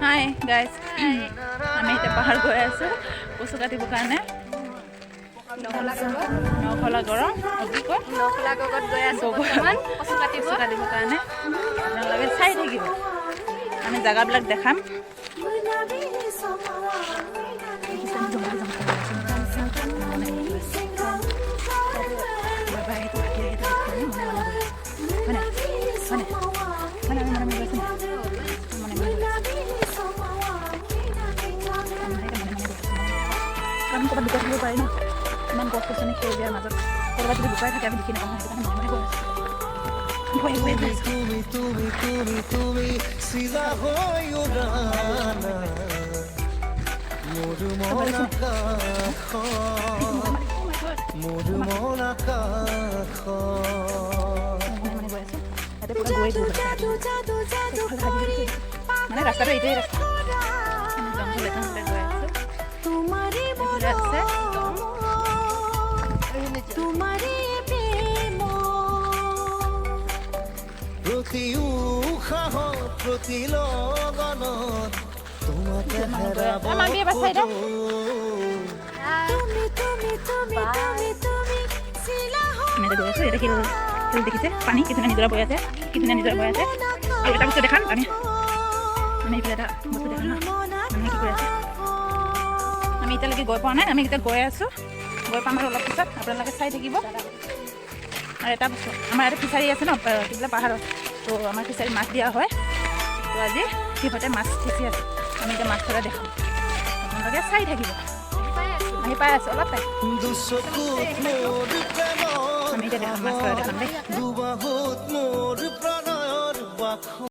Hi guys, আমি এতিয়া পাহাৰ গৈ আছোঁ কচু কাটিবৰ কাৰণে। নখলা গৰম কি কয়? নখলা গগত গৈ আছোঁ বৰ্তমান কচু কাটিব। কচু কাটিবৰ কাৰণে। আপোনালোকে চাই থাকিব, আমি জেগাবিলাক দেখাম। দেখিছে, আমি জংঘলে জংঘলে গৈ আছোঁ। মনে মনে গৈ আছোঁ। বাবা, সেইটো হাতী, সেইটো হাতী, আমি মনে মনে গৈ আছোঁ, হয়নে? হয়নে? হয়নে? আমি মনে মনে গৈ আছোঁ নাই? মনে মনে গৈ আছোঁ। আমি মনে মনে গৈ আছোঁ, কাৰণ ক'ৰবাত লুকাই থাকিব পাৰি ন। ইমান গছ গছনি সেউজীয়াৰ মাজত ক'ৰবাত যদি লুকাই থাকে, আমি দেখি নাপাওঁ। সেইটো কাৰণে মনে মনে গৈ আছোঁ, ভয়ে ভয়ে গৈ আছোঁ। তুমি তুমি তুমি তুমি চিলা হৈ উৰানা মোৰ মন আকাশত, মোৰ মন আকাশত। মনে মনে গৈ আছোঁ। ইয়াতে পুৰা গৈ দূৰ মানে ৰাস্তাটো এইটোৱে ৰাস্তা। আমি জংঘলে জংঘলে গৈ আছোঁ। এইফালে আছে। তোমাৰে প্ৰেম। প্ৰতি উশাহত, প্ৰতি লগনত তোমাকে হেৰাব মাম্পী, এবাৰ চাই দে। খোজো। তুমি তুমি তুমি তুমি তুমি চিলা আমি এতিয়া গৈ আছোঁ। ইয়াতে শিল শিল দেখিছে, পানী, কি ধুনীয়া নিজৰা বৈ আছে, কি ধুনীয়া নিজৰা বৈ আছে। আৰু এটা বস্তু দেখাম আমি। আমি এইফালে এটা বস্তু দেখাম ন। মানুহে কি কৰি আছে? আমি এতিয়ালৈকে গৈ পোৱা নাই, আমি এতিয়া গৈ আছোঁ। গৈ পাম আৰু অলপ পিছত, আপোনালোকে চাই থাকিব। আৰু এটা বস্তু, আমাৰ ইয়াতে ফিচাৰী আছে ন, কি বোলে, পাহাৰত। তো আমাৰ ফিচাৰী মাছ দিয়া হয়। তো আজি সিহঁতে মাছ সিঁচি আছে। আমি এতিয়া মাছ ধৰা দেখাম, আপোনালোকে চাই থাকিব। আহি পাই আছোঁ অলপ টাইম। দুচকুত মোৰ প্ৰেমৰ আমি এতিয়া দেখাম, মাছ ধৰা দেখাম দেই। দুবাহুত মোৰ প্ৰণয়ৰ বাসো।